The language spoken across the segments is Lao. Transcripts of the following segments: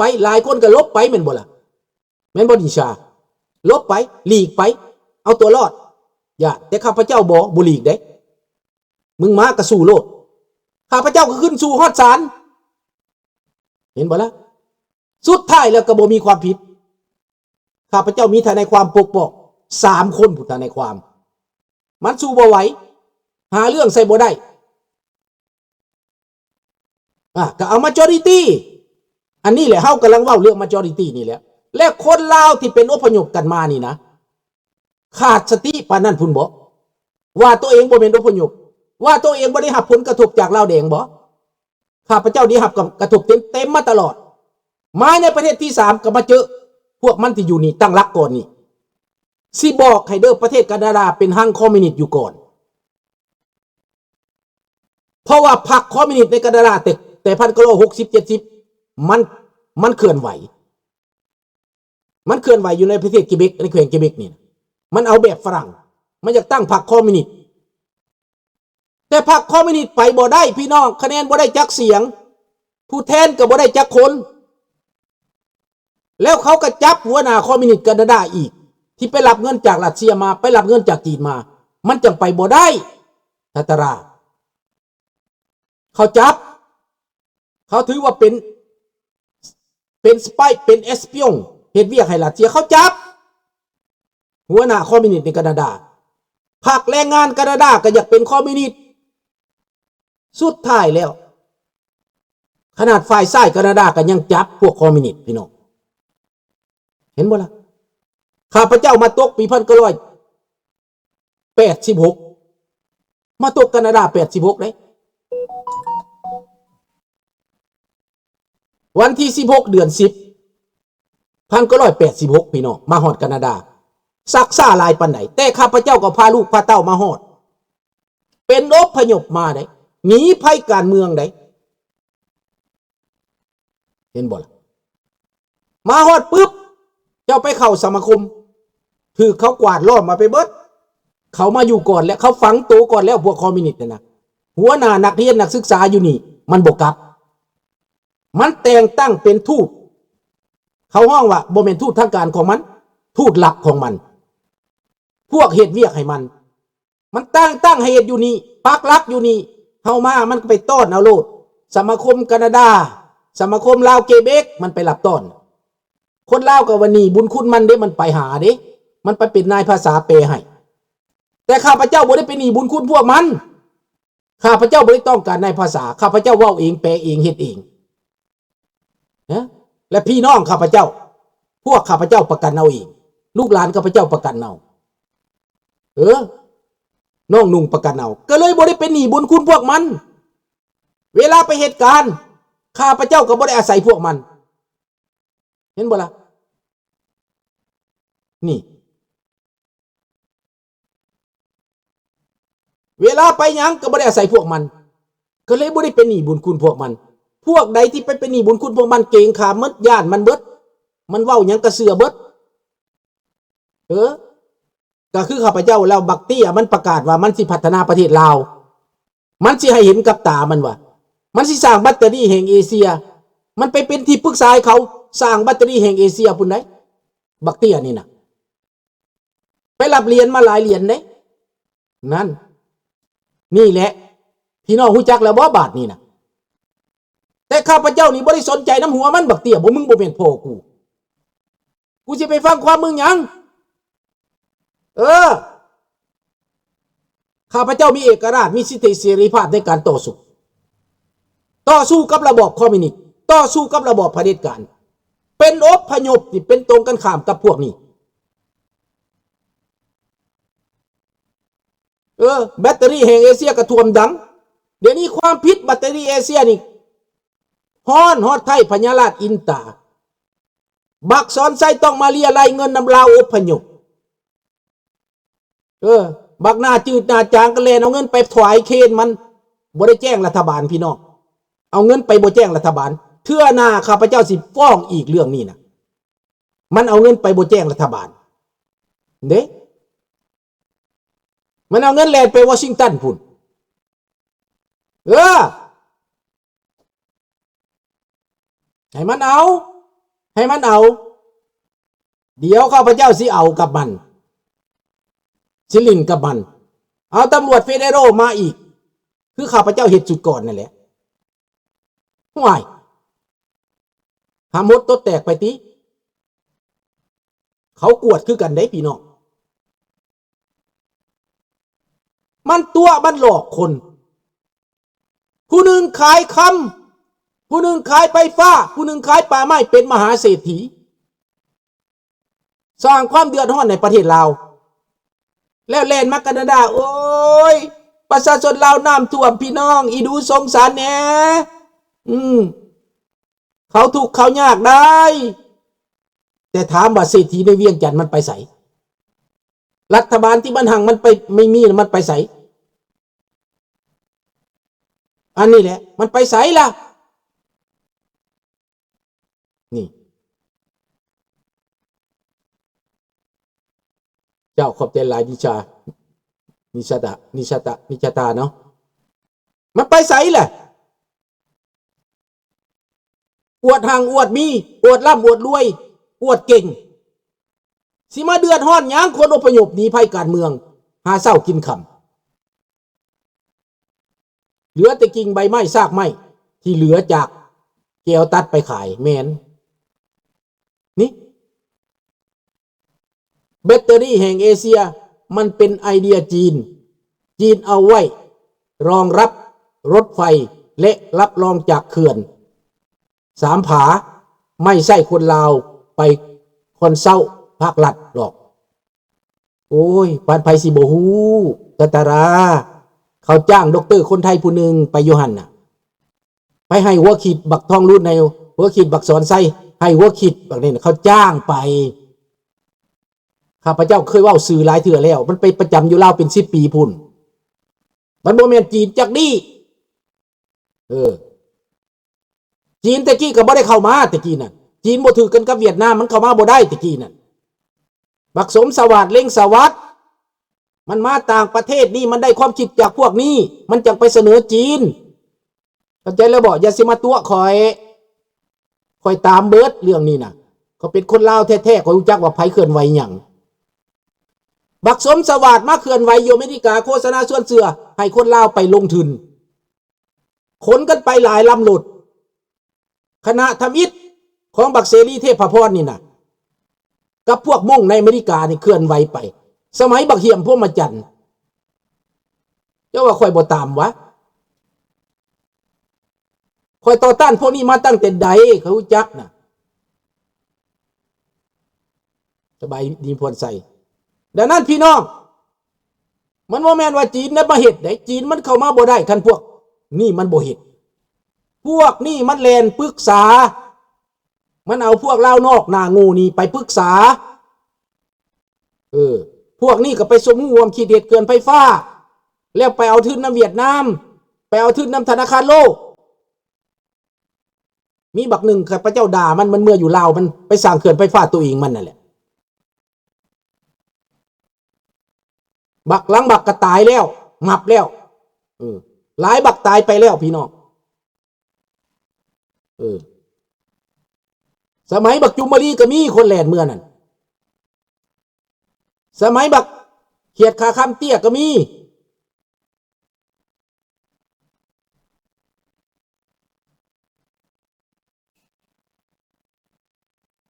ໄປ ຫຼາຍຄົນກໍຫຼົບໄປແມ່ນບໍ່ລະ? ແມ່ນບໍ່ ນິຊາ? ຫຼົບໄປ ຫຼີກໄປ ເອົາຕົວລອດ ຢ້ານ. ແຕ່ຂ້າພະເຈົ້າບໍ່ ບໍ່ຫຼີກເດ້ ມຶງມາກໍສູ້ໂລດ ຂ້າພະເຈົ້າກໍຂຶ້ນສູ້ຮອດສານ ເຫັນບໍ່ລະ? ສຸດທ້າຍແລ້ວກໍບໍ່ມີຄວາມຜິດ ຂ້າພະເຈົ້າມີທະນາຍຄວາມປົກປ້ອງສາມຄົນ ຜູ້ທະນາຍຄວາມ ມັນສູ້ບໍ່ໄຫວ ຫາເລື່ອງໃສ່ບໍ່ໄດ້ ອາ ກໍເອົາ majority ອັນນີ້ແຫຼະ ເຮົາກຳລັງເວົ້າເລື່ອງ majority ນີ້ແຫຼະ ແລະ ຄົນລາວທີ່ເປັນອົບພະຍົບກັນມານີ້ນະ ຂາດສະຕິປານນັ້ນພຸ້ນບໍ ວ່າຕົວເອງບໍ່ແມ່ນອົບພະຍົບ ວ່າຕົວເອງບໍ່ໄດ້ຮັບຜົນກະທົບຈາກລາວແດງບໍ? ຂ້າພະເຈົ້າໄດ້ຮັບກະ ກະທົບເຕັມໆມາຕະຫຼອດ ມາໃນປະເທດທີສາມກໍມາເຈີພວກມັນທີ່ຢູ່ນີ້ ຕັ້ງຫຼັກກ່ອນນີ້ ຊິບອກໃຫ້ເດີ ປະເທດການາດາເປັນຮັງຄອມມິວນິດຢູ່ກ່ອນ ເພາະວ່າພັກຄອມມິວນິດໃນການາດາ ແຕ່ ແຕ່ພັນເກົ້າຮ້ອຍຫົກສິບ ເຈັດສິບ ມັນ ມັນເຄື່ອນໄຫວ ມັນເຄື່ອນໄຫວຢູ່ໃນປະເທດເກເບັກ ໃນແຂວງເກເບັກນີ້ນະ ມັນເອົາແບບຝຣັ່ງ ມັນຢາກຕັ້ງພັກຄອມມິວນິດ ແຕ່ພັກຄອມມິວນິດໄປບໍ່ໄດ້ພີ່ນ້ອງ ຄະແນນບໍ່ໄດ້ຈັກສຽງ ຜູ້ແທນກໍບໍ່ໄດ້ຈັກຄົນ ແລ້ວເຂົາກໍຈັບຫົວໜ້າຄອມມິວນິດການາດາອີກ ທີ່ໄປຮັບເງິນຈາກຣັດເຊຍມາ ໄປຮັບເງິນຈາກຈີນມາ ມັນຈັ່ງໄປບໍ່ໄດ້ ທັດຕະລາ ເຂົາຈັບ ເຂົາຖືວ່າເປັນ ເປັນສະປາຍ ເປັນ espion ເຮັດວຽກໃຫ້ຣັດເຊຍ ເຂົາຈັບ ຫົວໜ້າຄອມມິວນິດໃນການາດາ ພັກແຮງງານການາດາກໍຢາກເປັນຄອມມິວນິດ ສຸດທ້າຍແລ້ວ ຂະໜາດຝ່າຍຊາຍການາດາກໍຍັງຈັບພວກຄອມມິວນິດ ພີ່ນ້ອງ ເຫັນບໍ່ລະ? ຂ້າພະເຈົ້າມາຕົກປີພັນເກົ້າຮ້ອຍ ແປດສິບຫົກ ມາຕົກການາດາແປດສິບຫົກເດ້ ວັນທີສິບຫົກ ເດືອນສິບ ພັນເກົ້າຮ້ອຍແປດສິບຫົກ ພີ່ນ້ອງ ມາຮອດການາດາ ຊັກຊ້າຫຼາຍປານໃດ ແຕ່ຂ້າພະເຈົ້າກໍພາລູກພາເຕົ້າມາຮອດ ເປັນອົບພະຍົບມາເດ້ ໜີໄພການເມືອງເດ້ ເຫັນບໍ່ລະ? ມາຮອດປຶບ ເຈົ້າໄປເຂົ້າສະມາຄົມ ຖືກເຂົາກວາດລ້ອມເອົາໄປເບິດ ເຂົາມາຢູ່ກ່ອນແລ້ວ ເຂົາຝັງໂຕກ່ອນແລ້ວ ພວກຄອມມິວນິດນັ້ນນະ ຫົວໜ້ານັກຮຽນນັກສຶກສາຢູ່ນີ້ ມັນບໍ່ກັບ ມັນແຕ່ງຕັ້ງເປັນທູດ ເຂົາຮ້ອງວ່າບໍ່ແມ່ນທູດທາງການຂອງມັນ ທູດລັບຂອງມັນ ພວກເຮັດວຽກໃຫ້ມັນ ມັນຕັ້ງ ຕັ້ງໃຫ້ເຮັດຢູ່ນີ້ ປັກຫຼັກຢູ່ນີ້ ເຮົາມາ ມັນກໍໄປຕ້ອນເອົາໂລດ ສະມາຄົມການາດາ ສະມາຄົມລາວເກເບັກ ມັນໄປລັບຕ້ອນ ຄົນລາວກໍວ່າໜີ້ບຸນຄຸນມັນເດ້ ມັນໄປຫາເດ້ ມັນໄປເປັນນາຍພາສາແປໃຫ້ ແຕ່ຂ້າພະເຈົ້າບໍ່ໄດ້ເປັນໜີ້ບຸນຄຸນພວກມັນ ຂ້າພະເຈົ້າບໍ່ໄດ້ຕ້ອງການນາຍພາສາ ຂ້າພະເຈົ້າເວົ້າເອງ ແປເອງ ເຮັດເອງ ນະ ແລະ ພີ່ນ້ອງຂ້າພະເຈົ້າ ພວກຂ້າພະເຈົ້າປະກັນເອົາເອງ ລູກຫຼານຂ້າພະເຈົ້າປະກັນເອົາ ເອີ ນ້ອງນຸ່ງປະກັນເອົາ ກໍເລີຍບໍ່ໄດ້ເປັນໜີ້ບຸນຄຸນພວກມັນ ເວລາໄປເຮັດການ ຂ້າພະເຈົ້າກໍບໍ່ໄດ້ອາໄສພວກມັນ ເຫັນບໍ່ລະ? ນີ້ ເວລາໄປຫຍັງກໍບໍ່ໄດ້ອາໄສພວກມັນ ກໍເລີຍບໍ່ໄດ້ເປັນໜີ້ບຸນຄຸນພວກມັນ ພວກໃດທີ່ໄປເປັນໜີ້ບຸນຄຸນພວກມັນ ເກງຂາມເໝິດ ຢ້ານມັນເບິດ ມັນເວົ້າຫຍັງກໍເຊື່ອເບິດ ເອີ ກໍຄືຂ້າພະເຈົ້າເລົ່າ ບັກເຕ້ຍມັນປະກາດວ່າມັນຊິພັດທະນາປະເທດລາວ ມັນຊິໃຫ້ເຫັນກັບຕາມັນວ່າ ມັນຊິສ້າງບັດເຕີຣີແຫ່ງເອເຊຍ ມັນໄປເປັນທີ່ປຶກສາໃຫ້ເຂົາສ້າງບັດເຕີຣີແຫ່ງເອເຊຍພຸ້ນໃດ໋ ບັກເຕ້ຍນີ້ນະ ໄປຮັບຫຼຽນມາຫຼາຍຫຼຽນເດ້ ນັ້ນ ນີ້ແຫຼະ ພີ່ນ້ອງຮູ້ຈັກແລ້ວບໍ່ບາດນີ້ນະ? ແຕ່ຂ້າພະເຈົ້ານີ້ບໍ່ໄດ້ສົນໃຈນຳຫົວມັນ ບັກເຕ້ຍ ບໍ່ ມຶງບໍ່ແມ່ນພໍ່ກູ ກູຊິໄປຟັງຄວາມມຶງຫຍັງ? ເອີ ຂ້າພະເຈົ້າມີເອກະລາດ ມີສິດທິເສລີພາບໃນການຕໍ່ສູ້ ຕໍ່ສູ້ກັບລະບອບຄອມມິວນິດ ຕໍ່ສູ້ກັບລະບອບຜະເດັດການ ເປັນອົບພະຍົບທີ່ເປັນຕົງກັນຂ້າມກັບພວກນີ້ ເອີ ແບັດເຕີຣີແຫ່ງເອເຊຍກະຖ້ວມດັງ ດຽວນີ້ຄວາມຜິດແບັດເຕີຣີເອເຊຍນີ້ ຮ້ອນຮອດໄທພະຍາລາດອິນຕາ ບັກສອນໄຊຕ້ອງມາເລຍໄລ່ເງິນນຳລາວອົບພະຍົບ ເອີ ບັກໜ້າຈືດໜ້າຈາງກໍແລ່ນເອົາເງິນໄປຖວາຍເຄນມັນ ບໍ່ໄດ້ແຈ້ງລັດຖະບານ ພີ່ນ້ອງ ເອົາເງິນໄປບໍ່ແຈ້ງລັດຖະບານ ເທື່ອໜ້າຂ້າພະເຈົ້າຊິຟ້ອງອີກເລື່ອງນີ້ນະ ມັນເອົາເງິນໄປບໍ່ແຈ້ງລັດຖະບານເດ້ ມັນເອົາເງິນແລ່ນໄປວໍຊິງຕັນພຸ້ນ ເອີ ໃຫ້ມັນເອົາ ຫ້ມັນເອົາ ດຽວຂ້າພະເຈົ້າຊິເອົາກັບມັນ ຊິຫຼິ້ນກັບມັນ ເອົາຕຳຫຼວດເຟເດໂຣມາອີກ ຄືຂ້າພະເຈົ້າເຮັດຊຸດກ່ອນນັ້ນແຫຼະ. ຫ້ວຍ ຫາໝົດຕົວແຕກໄປຕິ ເຂົາກວດຄືກັນເດ້ພີ່ນ້ອງ ມັນຕົວະ ມັນຫຼອກຄົນ ຜູ້ໜຶ່ງຂາຍຄຳ ຜູ້ໜຶ່ງຂາຍໄຟຟ້າ ຜູ້ໜຶ່ງຂາຍປ່າໄມ້ ເປັນມະຫາເສດຖີ ສ້າງຄວາມເດືອດຮ້ອນໃນປະເທດລາວ ແລ້ວແລ່ນມາການາດາ ໂອ້ຍ ປະຊາຊົນລາວນ້ຳຖ້ວມ ພີ່ນ້ອງ ອີດູສົງສານແດ່ ອືມ ເຂົາທຸກເຂົາຍາກໄດ໋ ແຕ່ຖາມວ່າເສດຖີໃນວຽງຈັນມັນໄປໃສ? ລັດຖະບານທີ່ມັນຮັ່ງມັນໄປ ໄມ່ມີ ມັນໄປໃສ? ອັນນີ້ແຫຼະ ມັນໄປໃສລະ? ນີ້ ເຈົ້າ ຂອບໃຈຫຼາຍ ນິຊາ ນິຊາຕາ ນິຊາຕາ ນິຊາຕາເນາະ ມັນໄປໃສລະ? ອວດຮັ່ງອວດມີ ອວດລ່ຳອວດລວຍ ອວດເກັ່ງ ຊິມາເດືອດຮ້ອນຫຍັງ ຄົນອົບພະຍົບໜີໄພການເມືອງ ຫາເຊົ້າກິນຄ່ຳ ເຫຼືອແຕ່ກິ່ງໃບໄມ້ຊາກໄມ້ ທີ່ເຫຼືອຈາກແກວຕັດໄປຂາຍ ແມ່ນ ນີ້ ແບັດເຕີຣີແຫ່ງເອເຊຍ ມັນເປັນໄອເດຍຈີນ ຈີນເອົາໄວ້ ຮອງຮັບລົດໄຟ ແລະ ຮັບຮອງຈາກເຂື່ອນສາມຜາ ໄມ່ໃຊ້ຄົນລາວໄປຄອນເຊັລພາກລັດດອກ. ໂອ້ຍ ປານໃຜຊິບໍ່ຮູ້ ຕະຕາລາ ເຂົາຈ້າງດັອກເຕີຄົນໄທຜູ້ໜຶ່ງໄປຢູ່ຫັ້ນນະ ໄປໃຫ້ຫົວຄິດບັກທອງລຸນ ໃຫ້ຫົວຄິດບັກສອນໄຊ ໃຫ້ຫົວຄິດບັກນີ້ນະ ເຂົາຈ້າງໄປ. ຂ້າພະເຈົ້າເຄີຍເວົ້າຊື່ຫຼາຍເທື່ອແລ້ວ ມັນໄປປະຈຳຢູ່ລາວເປັນສິບປີພຸ້ນ ມັນບໍ່ແມ່ນຈີນຈັກດີ້ ເອີ ຈີນແຕ່ກີ້ກໍບໍ່ໄດ້ເຂົ້າມາແຕ່ກີ້ນັ້ນ ຈີນບໍ່ຖືກກັນກັບຫວຽດນາມ ມັນເຂົ້າມາບໍ່ໄດ້ແຕ່ກີ້ນັ້ນ ບັກສົມສະຫວາດ ເລັງສະຫວັດ ມັນມາຕ່າງປະເທດນີ້ ມັນໄດ້ຄວາມຄິດຈາກພວກນີ້ ມັນຈັ່ງໄປສະເໜີຈີນ ເຂົ້າໃຈແລ້ວບໍ່? ຢ່າຊິມາຕົວະຂ້ອຍ ຂ້ອຍຕາມເບິດເລື່ອງນີ້ນະ ຂ້ອຍເປັນຄົນລາວແທ້ໆ ຂ້ອຍຮູ້ຈັກວ່າໃຜເຄື່ອນໄຫວຫຍັງ. ບັກສົມສະຫວາດມາເຄື່ອນໄຫວຢູ່ອາເມລິກາ ໂຄສະນາຊວນເຊື່ອໃຫ້ຄົນລາວໄປລົງທຶນ ຂົນກັນໄປຫຼາຍລຳລົດ ຄະນະທຳອິດຂອງບັກເສລີເທບພະພອນນີ້ນະ ກັບພວກມົ້ງໃນອາເມລິການີ້ເຄື່ອນໄຫວໄປ ສະໄໝບັກຫ້ຽມພົມມະຈັນ ເຈົ້າວ່າຂ້ອຍບໍ່ຕາມຫວາ? ຂ້ອຍຕໍ່ຕ້ານພວກນີ້ມາຕັ້ງແຕ່ໃດ ຂ້ອຍຮູ້ຈັກນະ. ສະບາຍດີພອນໄຊ. ດັ່ງນັ້ນພີ່ນ້ອງ ມັນບໍ່ແມ່ນວ່າຈີນນະມາເຮັດເດ້ ຈີນມັນເຂົ້າມາບໍ່ໄດ້ ຄັນພວກນີ້ມັນບໍ່ເຮັດ. ພວກນີ້ມັນແລ່ນປຶກສາ ມັນເອົາພວກລາວນອກໜ້າໂງ່ນີ້ໄປປຶກສາ. ເອີ ພວກນີ້ກໍໄປສົມຮູ້ຮ່ວມຄິດເຮັດເຂື່ອນໄຟຟ້າ ແລ້ວໄປເອົາທຶນນຳຫວຽດນາມ ໄປເອົາທຶນນຳທະນາຄານໂລກ. ມີບັກໜຶ່ງ ຂ້າພະເຈົ້າດ່າມັນ ມັນເມືອຢູ່ລາວ ມັນໄປສ້າງເຂື່ອນໄຟຟ້າໂຕເອງມັນນັ້ນແຫຼະ. ບັກຫຼັງບັກກໍຕາຍແລ້ວ ໝັບແລ້ວ ເອີ ຫຼາຍບັກຕາຍໄປແລ້ວພີ່ນ້ອງ. ເອີ ສະໄໝບັກຈຸມມະລີກໍມີຄົນແລ່ນເມືອນັ້ນ ສະໄໝບັກຂຽດຂາຄຳເຕ້ຍກໍມີ.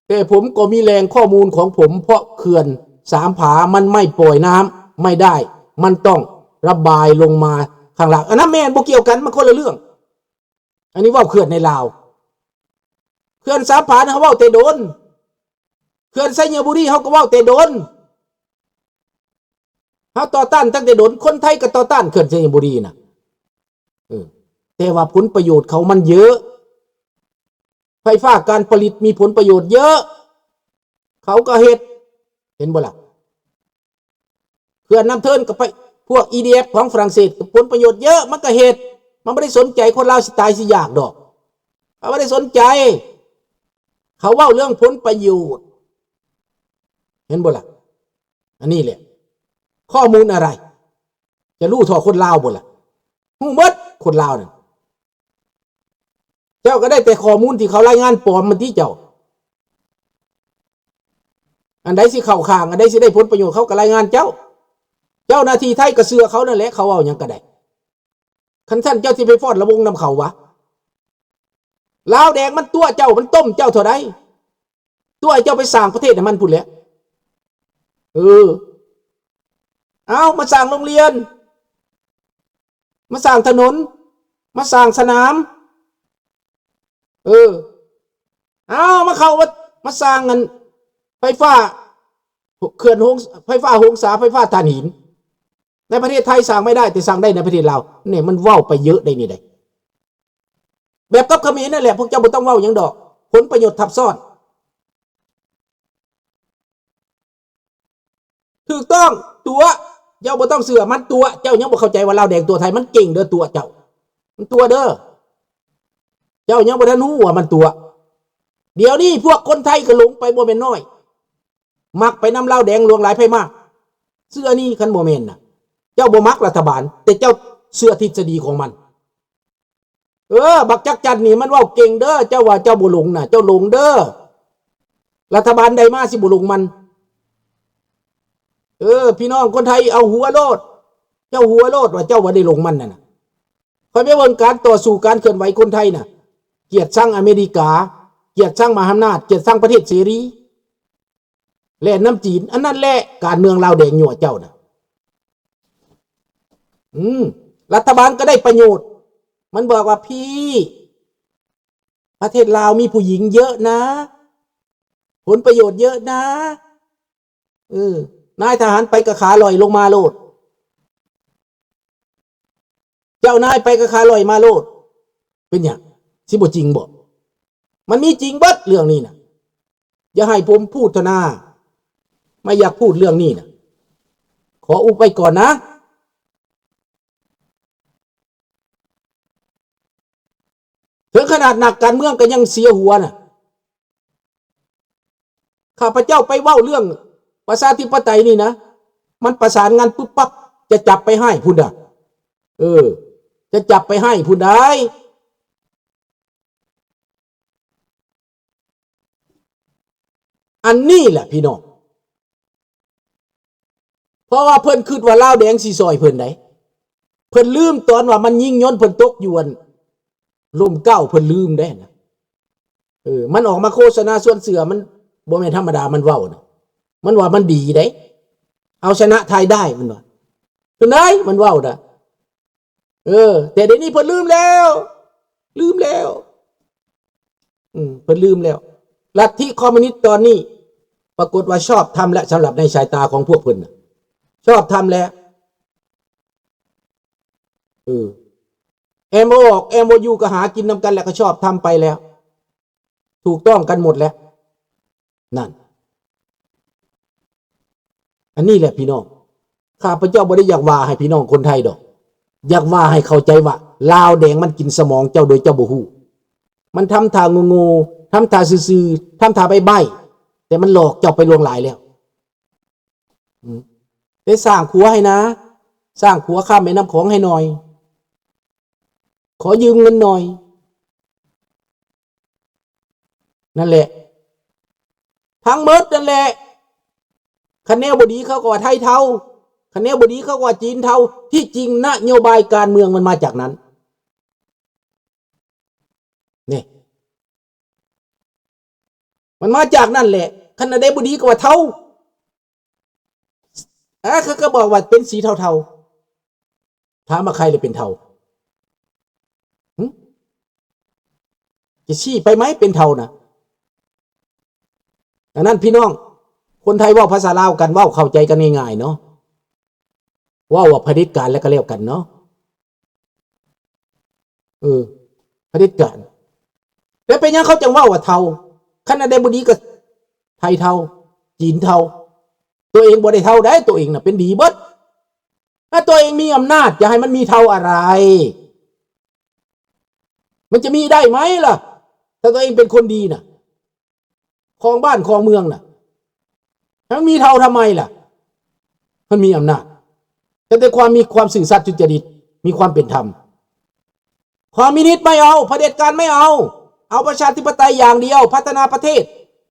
ແຕ່ຜົມກໍມີແຫຼ່ງຂໍ້ມູນຂອງຜົມ ເພາະເຂື່ອນສາມຜາມັນໄມ່ປ່ອຍນ້ຳໄມ່ໄດ້ ມັນຕ້ອງລະບາຍລົງມາຂ້າງລ່າງ. ອັນນັ້ນແມ່ນ ບໍ່ກ່ຽວກັນ ມັນຄົນລະເລື່ອງ. ອັນນີ້ເວົ້າເຂື່ອນໃນລາວ ເຂື່ອນສາມຜານະ ເຮົາເວົ້າແຕ່ດົນ ເຂື່ອນໄຊຍະບູລີ ເຮົາກໍເວົ້າແຕ່ດົນ. ເຮົາຕໍ່ຕ້ານຕັ້ງແຕ່ດົນ ຄົນໄທກໍຕໍ່ຕ້ານເຂື່ອນໄຊຍະບູລີນະ ເອີ ແຕ່ວ່າຜົນປະໂຫຍດເຂົາມັນເຍອະ ໄຟຟ້າການຜະລິດມີຜົນປະໂຫຍດເຍອະ ເຂົາກໍເຮັດ ເຫັນບໍ່ລະ? ເຂື່ອນນ້ຳເທີນກໍໄປ ພວກ ອີ ດີ ເອັຟ ຂອງຝຣັ່ງເສດ ຜົນປະໂຫຍດເຍອະ ມັນກໍເຮັດ ມັນບໍ່ໄດ້ສົນໃຈຄົນລາວຊິຕາຍຊິຍາກດອກ ເຂົາບໍ່ໄດ້ສົນໃຈ ເຂົາເວົ້າເລື່ອງຜົນປະໂຫຍດ ເຫັນບໍ່ລະ? ອັນນີ້ແຫຼະ ຂໍ້ມູນອະໄລ ຈະຮູ້ທໍ່ຄົນລາວບໍ່ລະ? ຮູ້ໝົດຄົນລາວນັ້ນ ເຈົ້າກໍໄດ້ແຕ່ຂໍ້ມູນທີ່ເຂົາລາຍງານປອມມັນຕິເຈົ້າ. ອັນໃດຊິເຂົ້າຂ້າງ ອັນໃດຊິໄດ້ຜົນປະໂຫຍດ ເຂົາກໍລາຍງານເຈົ້າ. ເຈົ້າໜ້າທີ່ໄທກໍເຊື່ອເຂົານັ້ນແຫຼະ ເຂົາເວົ້າຫຍັງກໍໄດ້. ຄັນຊັ້ນເຈົ້າຊິໄປຟ້ອນລະວົງນຳເຂົາຫວາ? ລາວແດງມັນຕົວະເຈົ້າ ມັນຕົ້ມເຈົ້າເທົ່າໃດ? ຕົວະໃຫ້ເຈົ້າໄປສ້າງປະເທດໃຫ້ມັນພຸ້ນແຫຼະ. ເອີ ເອົາ ມາສ້າງໂຮງຮຽນ ມາສ້າງຖະໜົນ ມາສ້າງສະໜາມ ເອີ ເອົາ ມາເຂົ້າ ມາ ມາສ້າງອັນໄຟຟ້າ ເຂື່ອນໂຮງ ໄຟຟ້າໂຮງສາ ໄຟຟ້າຖ່ານຫີນ. ໃນປະເທດໄທສ້າງບໍ່ໄດ້ ແຕ່ສ້າງໄດ້ໃນປະເທດລາວ. ນີ້ມັນເວົ້າໄປເຍອະໄດ໋ນີ້ໄດ໋. ແບບກັບຂະເໝນນັ້ນແຫຼະ ພວກເຈົ້າບໍ່ຕ້ອງເວົ້າຫຍັງດອກ ຜົນປະໂຫຍດທັບຊ້ອນ. ຖືກຕ້ອງ ຕົວະ ເຈົ້າບໍ່ຕ້ອງເຊື່ອ ມັນຕົວະ. ເຈົ້າຍັງບໍ່ເຂົ້າໃຈວ່າລາວແດງຕົວະໄທ? ມັນເກັ່ງເດີ ຕົວະເຈົ້າ ມັນຕົວະເດີ. ເຈົ້າຍັງບໍ່ທັນຮູ້ວ່າມັນຕົວະ. ດຽວນີ້ພວກຄົນໄທກໍຫຼົງໄປບໍ່ແມ່ນນ້ອຍ ມັກໄປນຳລາວແດງຫຼວງຫຼາຍໃຜມາ. ເຊື່ອນີ້ ຄັນບໍ່ແມ່ນນະ ເຈົ້າບໍ່ມັກລັດຖະບານ ແຕ່ເຈົ້າເຊື່ອທິດສະດີຂອງມັນ. ເອີ ບັກຈັກຈັນນີ້ມັນເວົ້າເກັ່ງເດີ. ເຈົ້າວ່າເຈົ້າບໍ່ຫຼົງນະ ເຈົ້າຫຼົງເດີ. ລັດຖະບານໃດມາຊິບໍ່ຫຼົງມັນ? ເອີ ພີ່ນ້ອງຄົນໄທເອົາຫົວໂລດ ເຈົ້າຫົວໂລດວ່າເຈົ້າວ່າໄດ້ຫຼົງມັນນັ້ນນະ. ຂ້ອຍໄປເບິ່ງການຕໍ່ສູ້ ການເຄື່ອນໄຫວຄົນໄທນະ ກຽດຊັງອາເມລິກາ ກຽດຊັງມະຫາອຳນາດ ກຽດຊັງປະເທດເສລີ ແລ່ນນຳຈີນ. ອັນນັ້ນແຫຼະການເມືອງລາວແດງຍົວະເຈົ້ານະ. ອືມ ລັດຖະບານກໍໄດ້ປະໂຫຍດ. ມັນບອກວ່າ ພີ່ ປະເທດລາວມີຜູ້ຍິງເຍອະນະ ຜົນປະໂຫຍດເຍອະນະ. ເອີ ນາຍທະຫານໄປກະຂາລອຍລົງມາໂລດ. ເຈົ້ານາຍໄປກະຂາລອຍມາໂລດ. ເປັນຫຍັງ ຊິບໍ່ຈິງບໍ? ມັນມີຈິງເບິດເລື່ອງນີ້ນະ. ຢ່າໃຫ້ຜົມພູດທະນາ ໄມ່ຢາກພູດເລື່ອງນີ້ນະ. ຂໍອຸບໄວ້ກ່ອນນະ. ເຖິງຂະໜາດນັກການເມືອງກໍຍັງເສຍຫົວນະ. ຂ້າພະເຈົ້າໄປເວົ້າເລື່ອງປະຊາທິປະໄຕນີ້ນະ ມັນປະສານງານປຶບປັບ ຈະຈັບໄປໃຫ້ພຸ້ນດາ. ເອີ ຈະຈັບໄປໃຫ້ພຸ້ນໄດ໋. ອັນນີ້ແຫຼະພີ່ນ້ອງ ເພາະວ່າເພິ່ນຄິດວ່າລາວແດງຊິຊ່ອຍເພິ່ນໃດ໋. ເພິ່ນລືມຕອນວ່າມັນຍິງຍົນເພິ່ນຕົກຢູ່ອັນ ຮົ່ມເກົ້າ ເພິ່ນລືມເດ້ນະ. ເອີ ມັນອອກມາໂຄສະນາຊວນເຊື່ອ ມັນບໍ່ແມ່ນທຳມະດາ ມັນເວົ້ານະ. ມັນວ່າມັນດີໃດ໋ ເອົາຊະນະໄທໄດ້ ມັນວ່າ ເປັນໄດ໋ ມັນເວົ້ານະ. ເອີ ແຕ່ດຽວນີ້ເພິ່ນລືມແລ້ວ ລືມແລ້ວ. ອືມ ເພິ່ນລືມແລ້ວ. ລັດທິຄອມມູນິດຕອນນີ້ ປາກົດວ່າຊອບທຳແລ້ວ ສຳລັບໃນສາຍຕາຂອງພວກເພິ່ນນະ ຊອບທຳແລ້ວ. ເອີ ເອັມໂອ ອອກ ເອັມໂອຢູ ກໍຫາກິນນຳກັນແລ້ວ ກໍຊອບທຳໄປແລ້ວ ຖືກຕ້ອງກັນໝົດແລ້ວ ນັ້ນ. ອັນນີ້ແຫຼະພີ່ນ້ອງ ຂ້າພະເຈົ້າບໍ່ໄດ້ຢາກວ່າໃຫ້ພີ່ນ້ອງຄົນໄທດອກ ຢາກວ່າໃຫ້ເຂົ້າໃຈວ່າ ລາວແດງມັນກິນສະໝອງເຈົ້າໂດຍເຈົ້າບໍ່ຮູ້. ມັນທຳທ່າໂງ່ໆ ທຳທ່າຊື່ໆ ທຳທ່າໄບ້ໆ ແຕ່ມັນຫຼອກເຈົ້າໄປຫຼວງຫຼາຍແລ້ວ. ອືມ ໄປສ້າງຂົວໃຫ້ນາ ສ້າງຂົວຂ້າມແມ່ນ້ຳຂອງໃຫ້ໜ່ອຍ ຂໍຢືມເງິນໜ່ອຍ. ນັ້ນແຫຼະ ທັງໝົດນັ້ນແຫຼະ. ຄັນແນວບໍ່ດີເຂົາກໍວ່າໄທເທົາ ຄັນແນວບໍ່ດີເຂົາກໍວ່າຈີນເທົາ. ທີ່ຈິງນະໂຍບາຍການເມືອງມັນມາຈາກນັ້ນ ນີ້ ມັນມາຈາກນັ້ນແຫຼະ. ຄັນອັນໃດບໍ່ດີກໍວ່າເທົາ. ອາ ເຂົາກໍບອກວ່າເປັນສີເທົາໆ. ຖາມວ່າໃຜລະເປັນເທົາ? ຫຶ? ຈະຊີ້ໄປໄໝເປັນເທົານະ? ອັນນັ້ນພີ່ນ້ອງ ຄົນໄທເວົ້າພາສາລາວກັນ ເວົ້າເຂົ້າໃຈກັນງ່າຍໆເນາະ ເວົ້າວ່າຜະເດັດການແລ້ວກໍແລ້ວກັນເນາະ. ເອີ ຜະເດັດການ. ແລ້ວເປັນຫຍັງເຂົາຈັ່ງເວົ້າວ່າເທົາ? ຄັນອັນໃດບໍ່ດີກໍໄທເທົາ ຈີນເທົາ. ຕົວເອງບໍ່ໄດ້ເທົາໃດ໋ ຕົວເອງນະເປັນດີເບິດ. ຖ້າຕົວເອງມີອຳນາດ ຈະໃຫ້ມັນມີເທົາອະໄລ? ມັນຈະມີໄດ້ໄໝລະ? ຖ້າຕົວເອງເປັນຄົນດີນະ ຄອງບ້ານຄອງເມືອງນະ ໃຫ້ມັນມີເທົາທຳໄມລະ? ມັນມີອຳນາດ ແຕ່ ແຕ່ຄວາມມີຄວາມຊື່ສັດສຸຈະລິດ ມີຄວາມເປັນທຳ. ຄອມມິວນິດໄມ່ເອົາ ຜະເດັດການໄມ່ເອົາ ເອົາປະຊາທິປະໄຕຢ່າງດຽວ ພັດທະນາປະເທດ